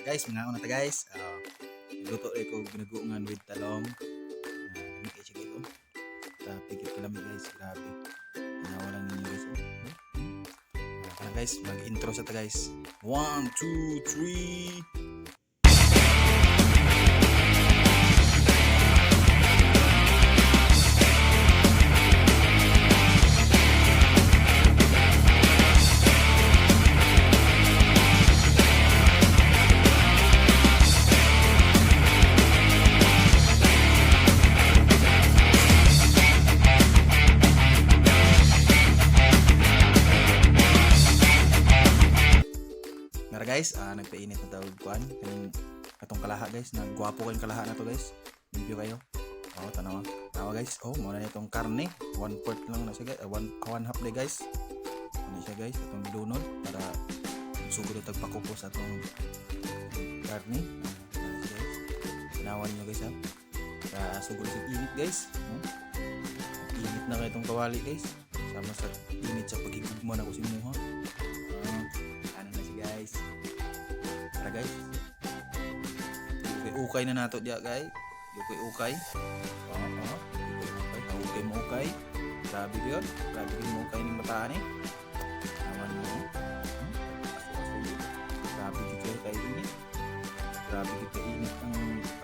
Guys, mga na ta, guys. Luto rin ko binagoongan with talong. Lami kay siya, guys, oh. Grabe kay kalami, guys, grabe. Tanawa lang ninyo, guys, oh. Kana, guys, mag-intro sa ta, guys. One, two, three. Nara, guys, nagpainit na tawag kuan kaning atong kalaha, guys, nagwapo kayong kalaha na to, guys. Limpyo kayo. Oh, tanawa. Tanawa, guys. Oh, mo na itong karne. One fourth lang na siya, guys. One, one half day, guys. Ano siya, guys, atong gilunod para sugod na tagpakupos atong karne. Ano siya, guys. Tanawa ninyo, guys, ha. Sa sugod sa init, guys. Oh. Init na kayo itong kawali, guys. Sama sa init sa pagigugma na ko si Muha. Ano na siya, guys. Tara, guys. Ukay ukay na nato diya, guys. Ukay ukay. Oo, oo. Ukay ukay. Ukay mo ukay. Grabe yun. Grabe yun mo ukay ning bataan eh. Awan mo. Aso aso yun. Grabe gyud kayo kay init. Grabe gyud kay init ang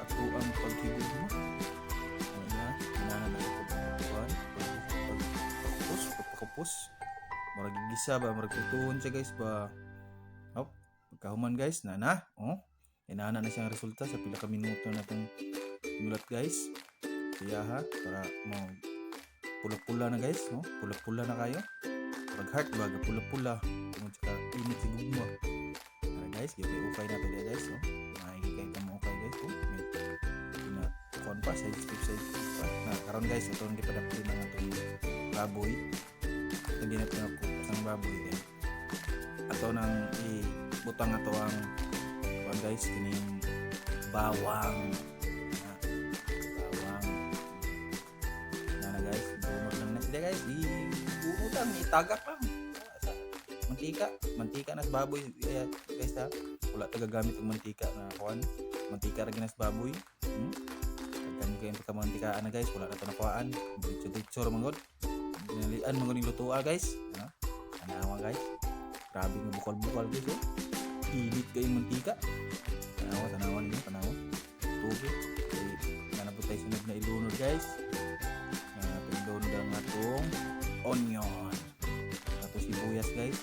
ato ang paghigugma. Ano na? Inana na ito pagkuhan. Pagpakupos. Pagpakupos. Murag gisa ba? Murag prituhon siya, guys, ba? Hop. Pagkahuman, guys, na na. Oh. Inana na siyang resulta sa pila ka minuto na itong yulat, guys. Siya ha, para mo pula-pula na, guys, no? Pula-pula na kayo. Pag heart ba, pula-pula. Tungod sa init si gugma. Tara, guys, gipay ukay na to guys, oh. Maigi kay mo ukay, guys, oh. May pina kuan pa side step side step pa. Na karon, guys, ito ang gipadapli ng atong baboy. Ito ginat na ang baboy guys. Ato nang ibutang ato ang kuan, guys, kining bawang. Na, bawang. Na na, guys, bunot lang na sila, guys. I-bunot lang, itagak lang. Sa mantika, mantika na sa baboy kaya, guys, ha. Wala ta gagamit og mantika na kuan. Mantika ra ginas baboy. Pagkan kayo pagkamantikaan na, guys, wala na to nakuhaan. Diretso-diretso ra man gud. Dinalian man gud ning lutoa, guys. Ano? Tanawa, guys. Grabe nga bukal-bukal, guys, oh. Init kayong mantika. Tanawa, tanawa ninyo, tanawa. Tubig. Kay nanabot tayo sunod na ilunod, guys. Na ilunod ang atong onion. Ato sibuyas, guys.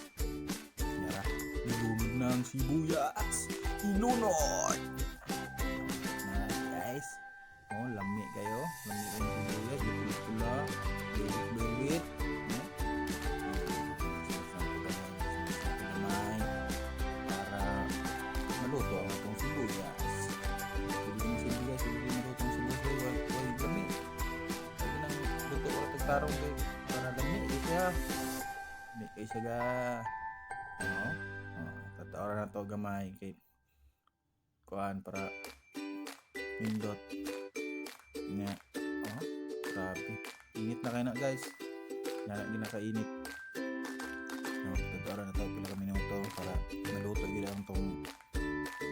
Yara. Ilunod na ang sibuyas. Ilunod! Na, guys. Oh, lami kayo. Lami kayo ng sibuyas. Pula-pula. Bilit-bilit. No? Gamay para maluto ang atong sibuyas. Pwede naman sibuyas, pwede din maluto ang sibuyas kay why why lami. Pwede nang luto wala tag tarong kay para lami kay siya. Lami kay siya ga. Ano? Oh, tataoran na to gamay kay kuan para nindot. Nga. Oh, grabe. Init na kayo na, guys. Na ginakainit. No, tataoran na to pila ka minuto para maluto gid ang tong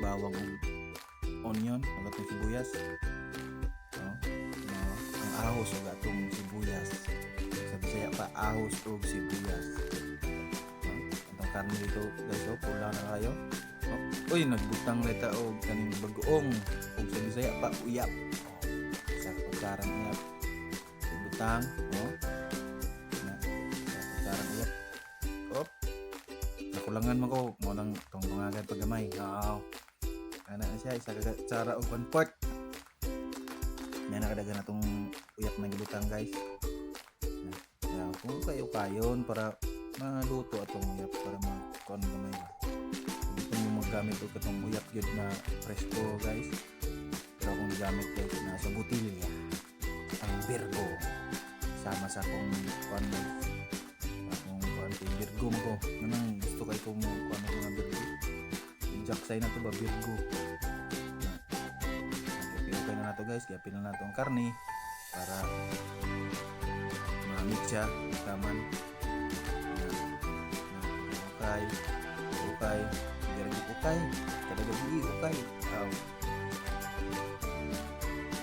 bawang ug onion ug atong sibuyas. No? No, ang ahos ug atong sibuyas. Sa Bisaya pa, ahos ug sibuyas. No? Atong karne dito, guys, oh, pula na kayo. Oh, uy, nagbutang na ta og kaning bagoong ug sa Bisaya pa, uyap. Oh, sa kutsarang uyap. Butang, oh. Na, sa kutsarang uyap. Oh. Nakulangan man ko, mo nang tong tungagan paggamay. Oo. Ana na siya, isa ka kutsara og one fourth. Yan, nakadagan na tong uyap na gibutang, guys. Na, kaya kung kayo kayon para maluto atong uyap para makuan gamay ba. Gusto mo maggamit og katong uyap gyud na presko, guys. Pero akong gigamit, guys, na sa botilya. Ang Virgo. Sama sa akong kuan, guys. Sa akong kuan kay Virgo mo ko. Nanang gusto kay ko mo kuan og mga Virgo. Jack say na to ba, Virgo. Na. Okay, okay na nato, guys. Kaya na nato ang karne para ma-mix siya taman. Na, na, okay. Okay. Sige ra gyud ukay. Kada gabi ukay. Aw.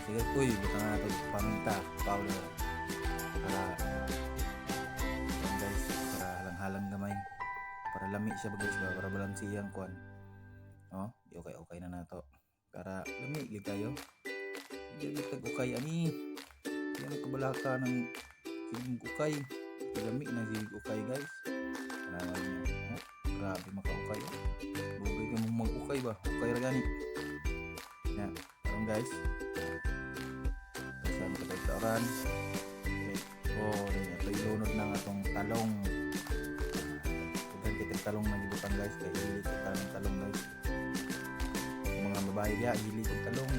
Sige, uy, butang nato paminta powder para yan, guys, para halang-halang gamay. Para lami siya ba, guys, ba? Para balansiyang kuan. Oh, di okay okay na nato. Para lami gyud kayo. Sige gyud tag ukay ani. Di mo kabalaka ng sige ukay. Lami na sige ukay, guys. Tanawan niyo. Oh, grabe makaukay. Oh. Dugay ka mong mag-ukay ba? Ukay ra gani. Na, karon, guys. Kasama ka sa oran. Okay. Oh, then ito ilunod na nga atong talong. Daghan kay tag talong na gibutang, guys, kay hili kita ng talong, guys. Ang mga babae diya hili kog talong.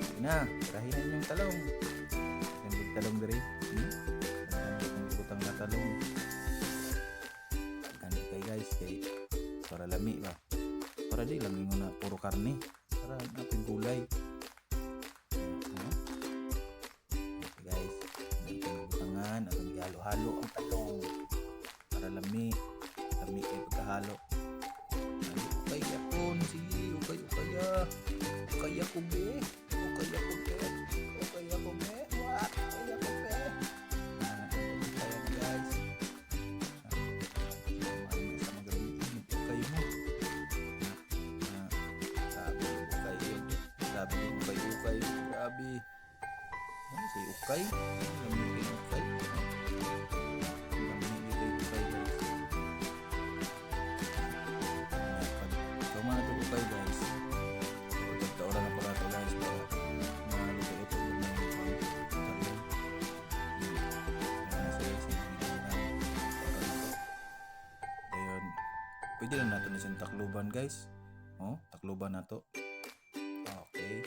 Sige na, tirahin na inyong talong. Daghan kay talong diri. Daghan kay gibutang na talong. Daghan kay, guys, kay para lami ba. Para di lang ingon na puro karne. Para natin gulay. Ano? Okay, guys, atong butangan, atong gihalo-halo ang talong para lami, lami kay pagkahalo. Ay, ukay yapon, sige, ukay ukay ah. Ukay ako be, ukay ako be, ukay ako be, what? Ukay ako be. Ah, ukay na, guys. Ah, kumain ka sa magabi, ukay mo. Ah, grabe, ukay yun. Grabe yung ukay ukay, grabe. Ano say ukay? Lami kay ukay. Lami kay ukay, guys. Pag ikaw man ito ukay, guys. Pagtaoran na po nato, guys, para maluto ito yung mga talong. Ayan na siya, guys, taoran na to. Ayun. Pwede na nato na siyang takluban, guys. Oh, takluban na to. Okay.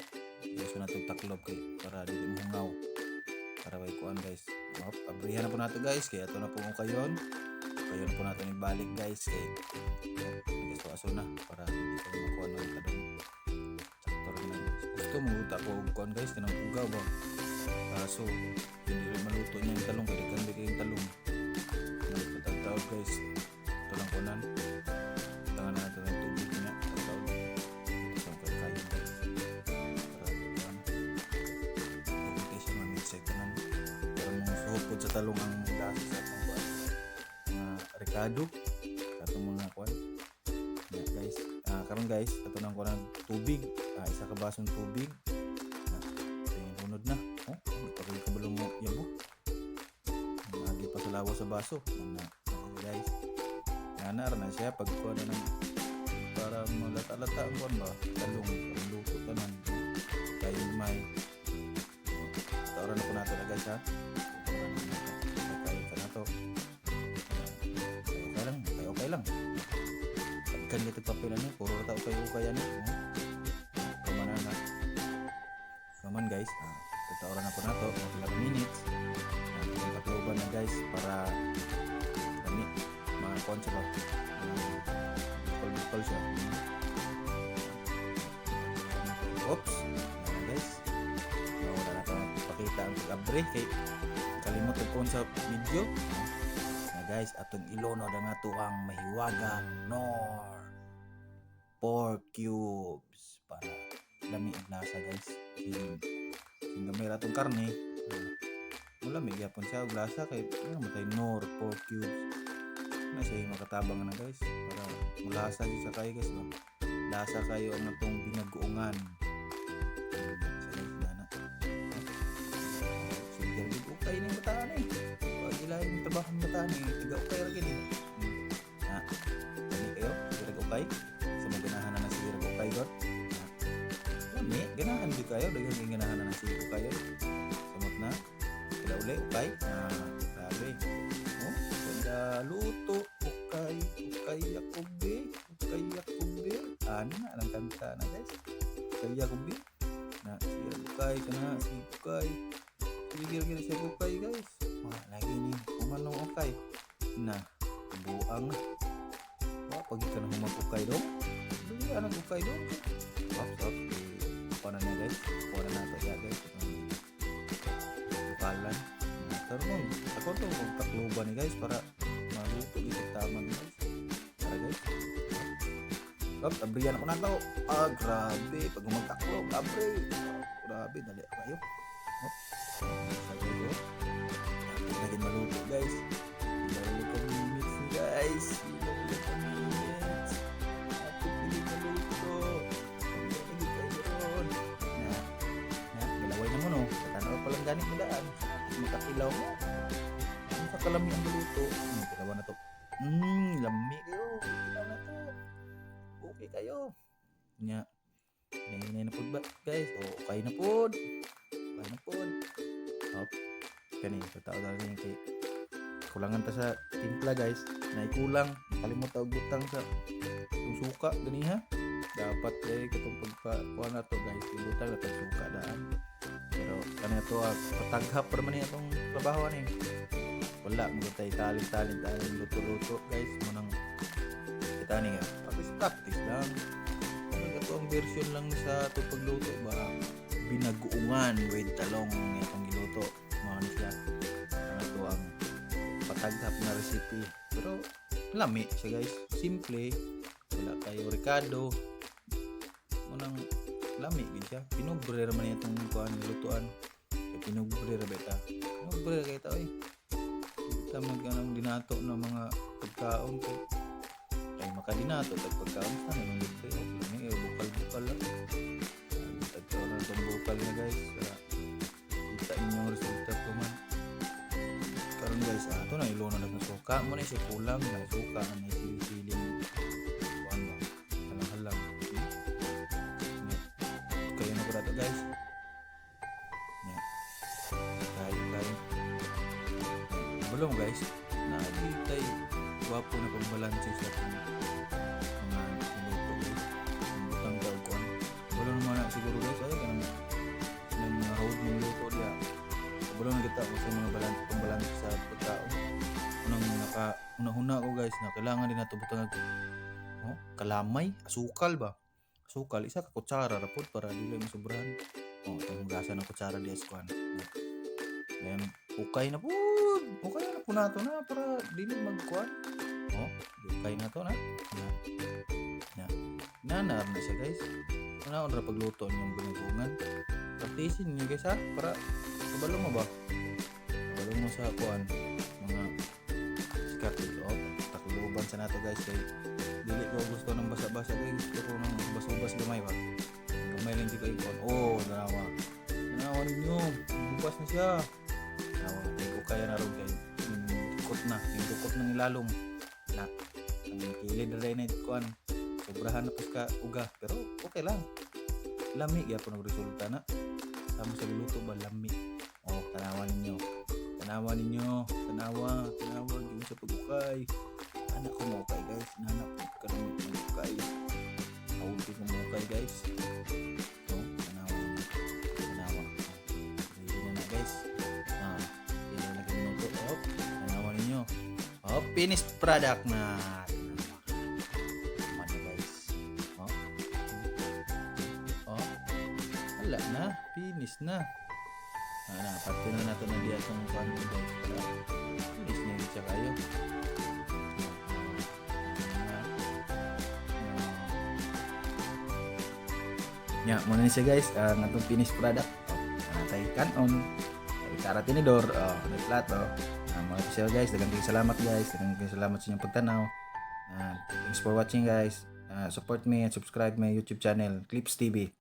Gusto na itong taklob kay para dili mohungaw. Para way kuan, guys. Oh, abrihan na po nato, guys, kaya ito na po ang kayon. Kayon po nato ibalik, guys, kay oh, aso na para hindi pa makuha ng kadong sakto rin na. Gusto mo uta ko og kuan, guys, kanang ugaw ba. Kaso hindi rin maluto niya yung talong kay daghan kay yung talong. Nagpatawad, guys. Ito lang kunan. Tangan na natin ang tubig niya. Tawad. Ito sa kay kayo, guys. Para kuan. Okay siya ma-mix sa tanan. Para mga suhod sa talong ang lasa sa atong kuan. Mga rekado sa atong mga kuan. Ya, guys. Ah, karon, guys, ato nang kuan tubig. Ah, isa ka basong tubig. Ah, ito yung lunod na. Oh, hindi pa kayo kabalo mo yabo. Agi pa sa lawa sa baso. Ano, ayan, guys. Nga na siya pag kuan na ng para malata-lata ang kuan ba, talong para luto tanan kayo may. Tauran na po natin na, guys, ha. Tauran na natin kaya ka na to. Okay lang, okay, okay lang. Daghan dito papel ani, puro ra ta ukay ukay ani. Oh, kaman na kaman, guys. Ah, tauran na po nato mga pila ka minutes. Ah, takloban na, guys, para lami mga kuan siya ba, bukol-bukol siya. Oops. Ayan, guys. Wala na ito pakita ang pag-abre kay kalimot og sa video. Na, guys, atong ilunod ang atuang mahiwagang Knorr pork cubes para lami ang lasa, guys. Sin gamay ra atong karne, malami gyapon siya og lasa kay ano matay Knorr pork cubes na siya makatabang na, guys, para mulasa siya sa kayo, guys, ba? Lasa kayo ang atong binagoongan. Ayan, siya, guys, nana. Sige, ukay ni bataan eh. Pag ilahin yung trabaho ng bataan eh, tiga ukay ra gini. Na, lami kayo, sige ukay. Sa mga ganahan na sige ukay god. Na, lami, ganahan di kayo, daghang kay ganahan na sige ukay. Samot na. Kila uli ukay. Na, grabe. Oh, ganda luto, ukay, ukay ako be, ukay ako be. Ana, ang kanta na, guys. Ukay ako be. Na, sige ukay kana, sige ukay. Sige gila siya ukay, guys. Wah, lagi ni kumanong ukay. Na, buang. Wa pag ka na humag ukay dong. Dili anang ukay dong. Ops, ops. Kuha na niya, guys. Kuha na nato ya, guys. Bukalan. Pero kung ako to kung takloban ni, guys, para maluto dito tama, guys. Para, guys. Up, abrihan ako na to. Ah, grabe. Pag magtaklob, abre. Grabe, dali kayo. Oh, sabi ko. Dapat na din maluto, guys. Ilang ka minutes, guys. Ilang ka minutes. Dapat na din maluto. Ang lagi kayo ron. Na, na, galaway na mo, no. Katanaw pa lang ganit mo daan. Makakilaw mo. Ang sa kalami ang maluto. Kilawan na to. Lami kayo. Kilaw na to. Okay kayo. Nya. Hinay na pod ba, guys? O, okay na pod. Okay na pod. Hop. Kani, patao talaga yung kay kulangan ta sa timpla, guys. Naikulang, kalimot og butang sa itong suka ganiha. Dapat kay katong pagpa kuha na to, guys, ibutang na tong suka daan. Pero kani ato ah, pataghap pa man niya atong trabaho ani. Wala mo tay talent talent luto-luto, guys, mo nang kita ni nga. Practice practice lang. Ano ato ang version lang sa ato pagluto ba, binagoongan with talong nga itong giluto. Mao ni siya. Ano to ang pataghap na recipe. Pero lami siya, guys. Simple. Wala kayo rekado. Unang lami gid siya. Pinubre ra man niya itong kuan lutuan. Kay pinubre ra beta. Pinubre ra kay ta oy. Kita mag anong dinato ng mga pagkaon kay kay makadinato tag pagkaon sa nang libre. Oh, lami eh, bukal-bukal lang. Tagkaon na itong bukal niya, guys. Para kita inyong resulta ko man. Karon, guys, ah, ato na iluno na ng suka. Mo na siya kulang na suka na may sili-siling kuan ba. Halang-halang. Kayo na ko dato, guys. Nya. Kayo kayo. Bulong, guys. Na tay gwapo na pagbalanse sa atong mga niluto, guys. Ang butang ka og kuan. Bulong naman na siguro, guys, ay kanang ng mga hawod mong luto diya. Kabalo na kita kung sa mga balance pambalanse sa pagkaon. Unang naka una-huna ko, guys, na kailangan din nato butang oh, kalamay, asukal ba? Asukal isa ka kutsara ra pod para dili masobrahan. Oh, itong hugasan ng kutsara diya sa kuan. Then ukay na pod. Ukay na po nato na para dili magkuan. Oh, ukay na to na. Na. Na. Na na siya, guys. Una ra pagluto inyong binagoongan. Praktisin niyo, guys, ha, para kabalo mo ba? Kabalo mo sa kuan mga diskarte. Oh, takluban sa nato, guys, kay dili ko gusto ng basa-basa, guys. Gusto ko ng ubas-ubas gamay ba. Gamay lang di kayo kuan. Oh, dalawa. Dalawa ninyo. Bukas na siya. Dalawa. Di ko kaya na ron kay yung dukot na. Yung dukot ng ilalom. Na. Ang kilid na rin na kuan. Sobrahan na po ka uga. Pero okay lang. Lami gyapon ang resulta na. Sama sa giluto ba, lami. Oh, tanawa ninyo. Tanawa ninyo. Tanawa, tanawa gyud sa pag-ukay. Anak ko mo ukay, guys. Nanak ko karon mo ukay. Hawod ko mo ukay, guys. Oh, tanawa ninyo. Tanawa. Ready na na, guys. Ah, pila na lagi minuto. Oh, tanawa ninyo. Oh, finished product na. Tanawa. Tama na, guys. Oh. Oh. Wala na. Finish na. Ah, na, pati na nato na diya itong kuan, guys. Para finish na yun siya kayo. Na, na. Nya, muna ni siya, guys, ang atong finished product. Oh, natay kanon. Ay kutsara, tinidor, oh, may plato. Mga siya, guys, daghang kayong salamat, guys. Daghang kayong salamat sa inyong pagtanaw. Thanks for watching, guys. Support me and subscribe my YouTube channel, Clips TV.